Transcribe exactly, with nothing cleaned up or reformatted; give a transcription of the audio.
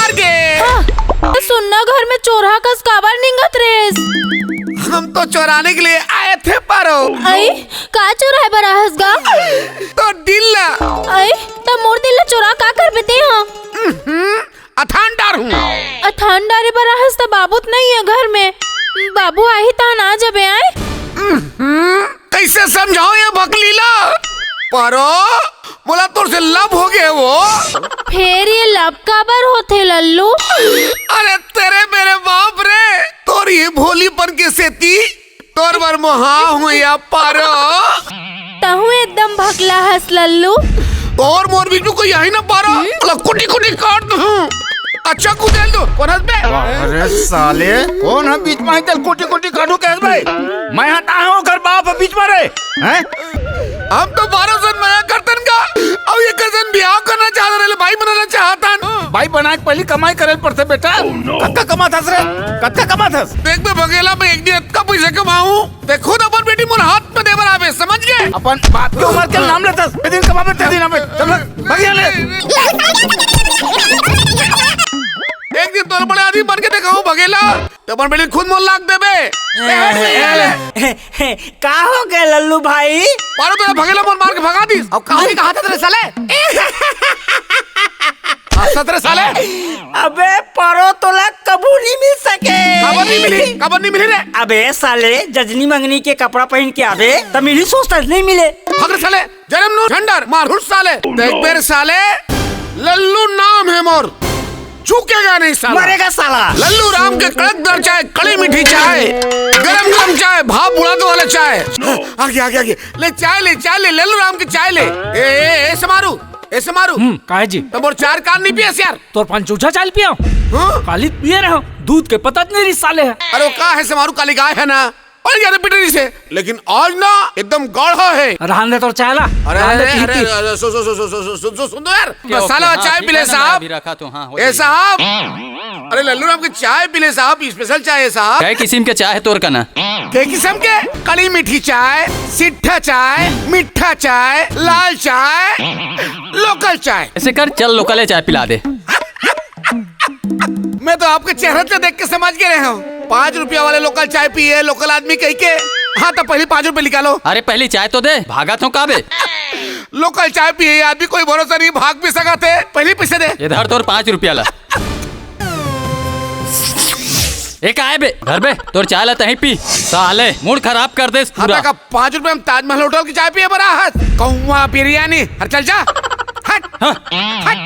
मार के। हाँ, त सुन्ना घर में चोरहा कस काबर निंगत रेहेस? हम तो चोराने के लिए आए थे, पारो। अई, का चोराय बर आहस गा? तोर दिल ला। अई, त मोर दिल ला चोरा का करबे तेंहा? अथान डारहूँ। अथान डारे बर आहस त बाबू त नइ हे घर में। बाबू आही तहन आ जबे आय। कइसे समझाओं ये भकली ला? पारो, मोला तोर से love हो गे वो। फेर ये love काबर होथे लल्लू? अरे तेरे मेरे बाप रे, तोर ये भोलीपन के सेती तोर बर मोहा हूँ या पारो। तहूँ एकदम भकला हस लल्लू। तोर मोर बीच में कोई आही ना पारो, साला कुटी कुटी काट दूँ। अच्छा कुदेल दो, कोन हस बे? अरे साले, कोन ह बीच में आही तेला कुटी कुटी काटहूँ कहत बे? मैं हटा हूँ ओकर बाप ह बीच में रे, हैं? हम तो पारो सन मया करतन का, अउ एकर सन बिहाव करना चाहत रहे, बाई बनाना चाहतन। बाई बनाए के पहिली कमाई करे ल पड़थे बेटा। कतका कमात हस रे? कतका कमात हस? देख बे भकेला, मैं एक दिन अतका पइसा कमाहूँ, ते खुद अपन बेटी मोर हाथ में दे बर आबे, समझ गे? अपन बाप के उमर के नाम लेथस, ए दिन कमाबे ते दिन आबे। चल भाग, भाग यहाँ ले। एक दिन तोर बड़े आदमी बन के देखाहूँ भकेला, ते अपन बेटी खुद मोर लाख देबे। का हो गे लल्लू भाई? पारो तोला भकेला मोर मार के भगा दिस। अब कहाँ की कहाँ था तेरे साले? हंसत रे साले। अबे परो तोला कभू नहीं मिल सके। काबर नहीं मिली? काबर नहीं मिली रे? अबे साले, जजनी मंगनी के कपड़ा पहिन के आबे, त मिली सोचता नहीं मिले। भग रे साले, जन्म नो झंडर, मारहूँ साले। देख बे रे साले, लल्लू नाम है मोर, झुकेगा नहीं साला। मरेगा साला। लल्लू राम के कड़कदार चाय, कड़ी मीठी चाय, गरम गरम चाय, भाप उड़ाने वाला चाय। आगे, आगे, आगे। ले चाय ले, चाय ले, लल्लू राम के चाय ले। ए, ए, ए, समारू, ए, समारू। हम्म, काहे जी? त मोर चार कान नहीं पियस यार। तोर पान चूचा चाय पिया? हाँ? काली पिए रहो, दूध के पता नहीं रिस साले है। अरे वो का है समारू, काली गाय है ना, पानी ज्यादा पीटे नहीं से, लेकिन आज ना एकदम गाढ़ा है। रहन दे तोर चाय ला। अरे, रहन दे अरे, पी, अरे, पी। अरे, सु-, सु-, सुन दो यार। ओके, बस साला ओके, हाँ, चाय ठीक पी ले है ना, मैं साहब। अभी रखा तो, हाँ, हो ए जाएगी। साहब, अरे लल्लू राम के चाय पी ले साहब, special चाय है साहब। कै किसिम के चाय है तोर कना? कै किसिम के? कड़ी मीठी चाय, सिट्ठा चाय, मीठा चाय, लाल चाय, local चाय। ऐसे कर, चल local चाय पिला दे। मैं तो आपके चेहरा से देख के समझ गे रहे हूँ, पाँच रुपया वाले local चाय पिए local आदमी कहिके। हाँ, त पहिली पाँच रुपया निकालो। अरे पहिली चाय तो दे, भागत हूँ का बे? Local चाय पिए आदमी कोई भरोसा नहीं, भाग भी सकत हे। पहिली पैसे दे। इधर तोर पाँच रुपया ला। ए का हे बे, धर बे, तोर चाय ला तहीं पी। साले, mood खराब कर देस पूरा। का पाँच रुपया में ताजमहल होटल की चाय पिए बर आहस? कौवा बिरयानी। अरे चल जा। हट। हाँ। हट।